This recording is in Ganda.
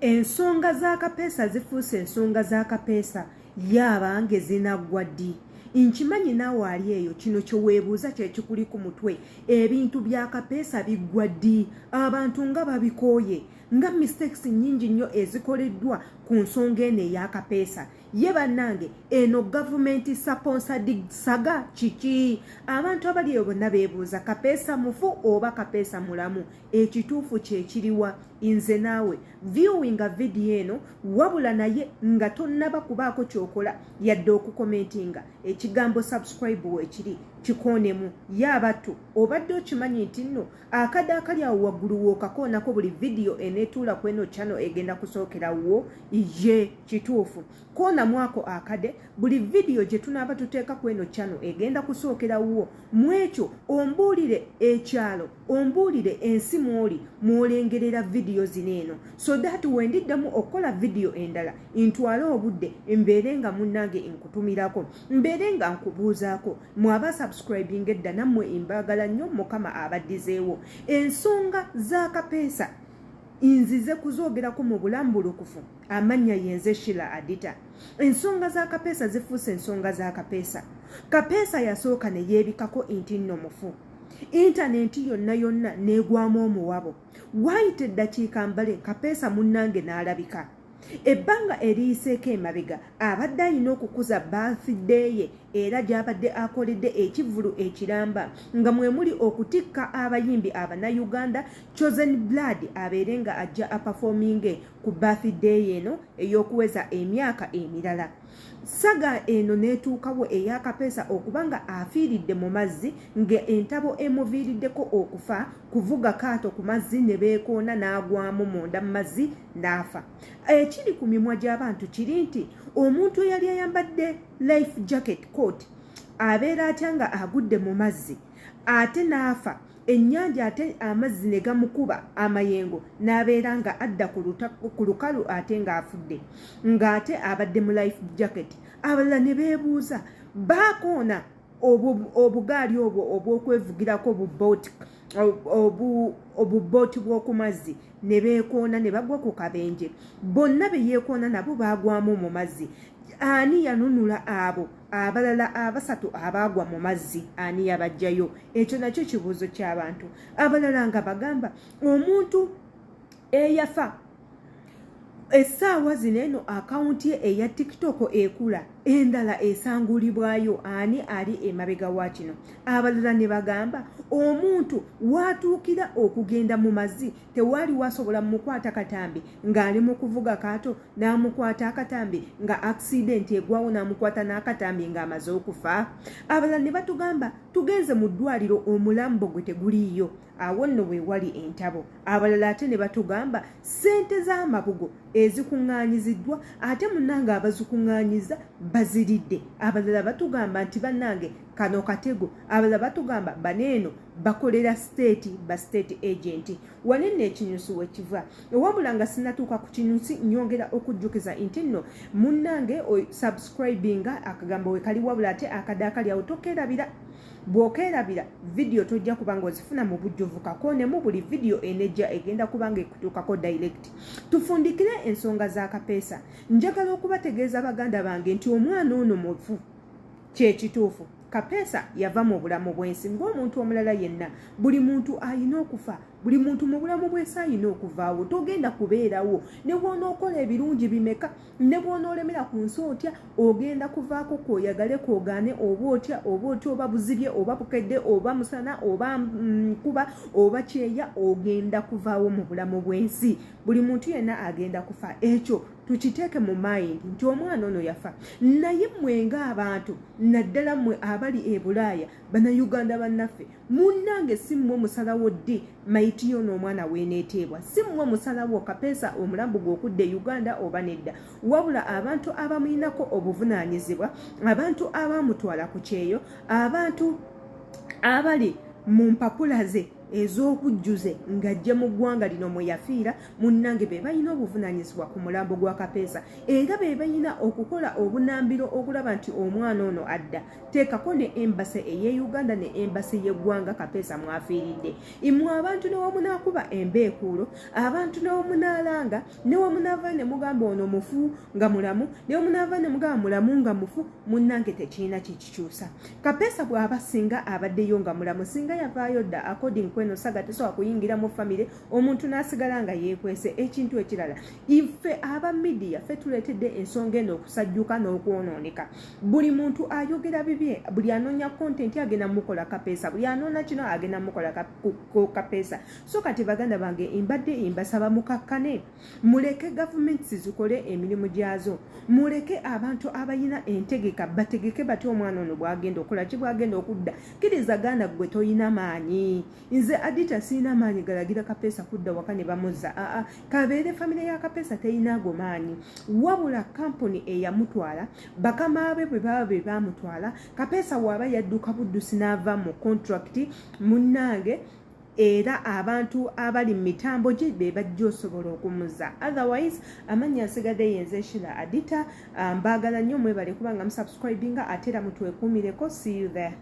Ensonga za Kapeesa zifuuse ensonga za Kapeesa, ye abange zinaggwa ddi? Nkimanyi naawe ali eyo kino kye weebuuza kye kikuli ku mutwe, ebintu bya Kapeesa biggwa ddi? Abantu nga babikooye, nga mistakes nnyingi nnyo ezikoleddwa ku nsonga eno eya Kapeesa. Ye bannange eno gavumenti sponsored saga kiki? Abantu abali eyo bonna beebuuza Kapeesa mufu oba Kapeesa mulamu? Ekituufu kye kiriwa? Nze naawe viewinga vidiyo eno wabula naye nga tonnaba kubaako kyokola yadde okukomentinga ekigambo subscribe weekiri kikoonemu. Ye abattu obadde okimanyi nti nno akade akali awo waggulu wookakoonako buli vidiyo eneetuula ku eno channel egenda kusookera wo? Ye kituufu, koonamu ako akade, buli vidiyo gye tunaaba tuteeka ku eno channel egenda kusookera wo. Mu ekyo ombuulire ekyalo, ombuulire ensi mwoli mwolengerera vidiyo zino eno, so that wendiddamu okukola vidiyo endala ntwale obudde mbeere nga munnange nkutumirako, mbeere nga nkubuuzaako. Mwaba subscribing edda nammwe mbaagala nnyo, Mukama abaddizeewo. Ensonga za Kapeesa nzize kuzoogerako mu bulambulukufu. Amannya yenze Shila Adita. Ensonga za Kapeesa zifuuse ensonga za Kapeesa. Kapeesa yasooka ne yeebikako nti nno mufu, intanenti yonna yonna n'egwamu omuwabo. Waayita eddakiika mbale, Kapeesa munnange n'alabika. Ebbanga eriyiseeko emabega abadde alina okukuza birthday ye, era gy'abadde akoledde ekivvulu ekiramba nga mwe muli okutikka abayimbi Abannayuganda, Chosen Blood abeere nga ajja apafominge ku birthday eno ey'okuweza emyaka emirala. Saga eno n'etuukawo eya Kapeesa okuba nga afiiridde mu mazzi, nga entabo emuviiriddeko okufa kuvuga kaato ku mazzi ne beekoona n'agwamu munda mu mazzi n'afa. Ekiri ku mimwa gy'abantu kiri nti omuntu eyali ayambadde life jacket coat abeera atya nga agudde mu mazzi ate n'afa, ennyanja ate amazzi ne gamukuba amayengo n'abeera nga adda ku lukalu ate ng'afudde, ng'ate abadde mu life jacket? Abalala ne beebuuza, baakoona obugaali obwo obw'okwevugirako, obubooti bw'oku mazzi, ne beekoona ne bagwa ku kabenje. Bonna be yeekoona nabo baagwamu mu mazzi. Ani yanunula abo abalala abasatu abaagwa mu mazzi? Ani yabajjayo? Ekyo nakyo kibuuzo ky'abantu. Abalala nga bagamba omuntu eyafa essaawa zino eno akawunti ye eya TikTok ekula, endala esangulibwayo. Ani ali emabega wa kino? Abalala ne bagamba omuntu waatuukira okugenda mu mazzi tewaali wasobola mukwata katambi ng'ali mu kuvuga kaato, n'amukwata akatambi nga accident egwawo, n'amukwata n'akatambi ng'amaze okufa. Abalala ne batugamba tugenze mu ddwaliro, omulambo gwe teguliiyo. Awo nno we wali entabo. Abalala ate ne batugamba ssente z'amabugo ezikuŋŋaanyiziddwa ate munnange abazikuŋŋaanyiza baziridde. Abalala batugamba nti bannange kano katego. Abalala batugamba baneeno bakolera state, ba state agent. Wane nno ekinyusi wekiva. Wabula nga sinatuuka ku kinyusi, nyongera okujjukiza nti nno munnange subscribinga, akagambo wekali, wabula ate akade akali awo tokeerabira. Bw'okeerabira, vidiyo tojja kuba nga ozifuna mu bujjuvu. Kakoonemu, buli vidiyo enejja egenda kuba nga ekutuukako direct. Tufundikire ensonga za Kapeesa. Njagala okubategeeza baganda bange nti omwana ono mufu, kyekituufu. Kapeesa yava mu bulamu bw'ensi ng'omuntu omulala yenna. Buli muntu ayina okufa, buli muntu mu bulamu bw'ensi ayina okuvaawo. Togenda kubeerawo ne bw'onookola ebirungi bimeka, ne bw'onoolemera ku nsi otya, ogenda kuvaako, kwoyagale kwogaane, oba otya oba otya, oba buzibye oba bukedde oba musana oba nkuba oba kyeya, ogenda kuvaawo mu bulamu bw'ensi. Buli muntu yenna agenda kufa. Ekyo tukiteeke mu mind nti omwana ono yafa. Naye mmwe ng'abantu, naddala mmwe abali e Bulaaya, Bannayuganda bannaffe, munnange, si mmwe musalawo ddi mayiti y'ono omwana weeneeteebwa, si mmwe musalawo Kapeesa omulambo gwe okudda e Uganda oba nedda, wabula abantu abamuyinako obuvunaanyizibwa, abantu abamutwala ku kyeyo, abantu abali mu mpapula ze. Ez'okujjuze ng'ajje mu ggwanga lino mwe yafiira. Munnange, be balina obuvunaanyizibwa ku mulambo gwa Kapeesa, era be balina okukola obunambiro okulaba nti omwana ono adda. Teekako ne embassy ey'e Uganda ne embassy y'eggwanga Kapeesa mwafiiridde. Imwe abantu newemunaakuba embeekuulo, abantu newemunaalanga, newemunaava ne mugamba ono mufu nga mulamu, newemunaava ne mugamba mulamu nga mufu, munnange, tekirina kyekikyusa. Kapeesa bw'aba singa abaddeyo nga mulamu, singa yavaayo dda. According kweno saga, tesobola kuyingira mu famire omuntu n'asigala nga yeekwese. Ekintu ekirala, ife aba media ffe tuleetedde ensonga eno okusajjuka n'okwonooneka. Buli muntu ayogera bibye, buli anoonya content agenda mukola Kapeesa, buli anoona kino agenda mukola Kapeesa. So kati baganda bange, mbadde mbasaba mukakkane, muleke gavumenti zikole emirimu gyazo, muleke abantu abalina entegeka bategeke batya omwana ono bwagenda okukola ki, bwagenda okudda. Kkiriza gaana gwe toyina maanyi. Nze Adita sirina maanyi galagira Kapeesa kudda waka ne bamuzza. Aa, kabeere famire ya Kapeesa teyina ago maanyi, wabula kampuni eyamutwala, bakama be bwe baba be bamutwala. Kapeesa waaba yadduka buddusi n'ava mu contract, munnange, era abantu abali mu mitambo gye be bajja osobola okumuza. Otherwise, amannya nsigadde yenze Shila Adita. Mbaagala nnyo, mwebale kubanga musubscribinga, ate era mutwekuumireko. See you there.